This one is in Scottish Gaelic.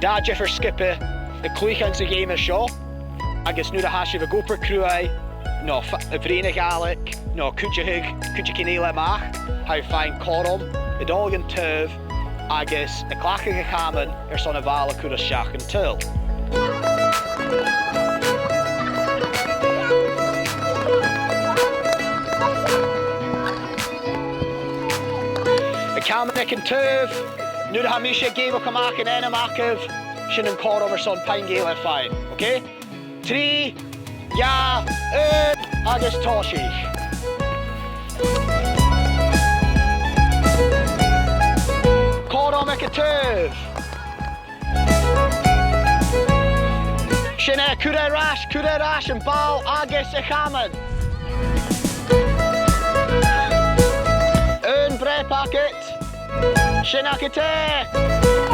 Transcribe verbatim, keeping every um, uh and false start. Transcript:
Dà dhiofar sgioba a' cluich anns a' gheama seo, agus nuair a tha sibh ag obair cruaidh, no fa-, a' bruidhinn a' Ghàidhlig, no cuideachadh cuideigin eile a-mach, tha thu a' faighinn cothrom a' dol dhan taobh agus a' cleachdadh a' chamain airson a' bhall a chur a-steach dhan t-saoghal. A' chaman aig an taobh, nuair a tha mise ag èigheach a-mach an ainm agaibh, sin an cothrom airson puing eile fhaighinn, ok? Trì, dhà, aon, agus tòisich. Cothrom aig an taobh. Sin e, cuir air ais, cuir air ais am ball agus a' chaman. Aon breab agad. Sin agad e.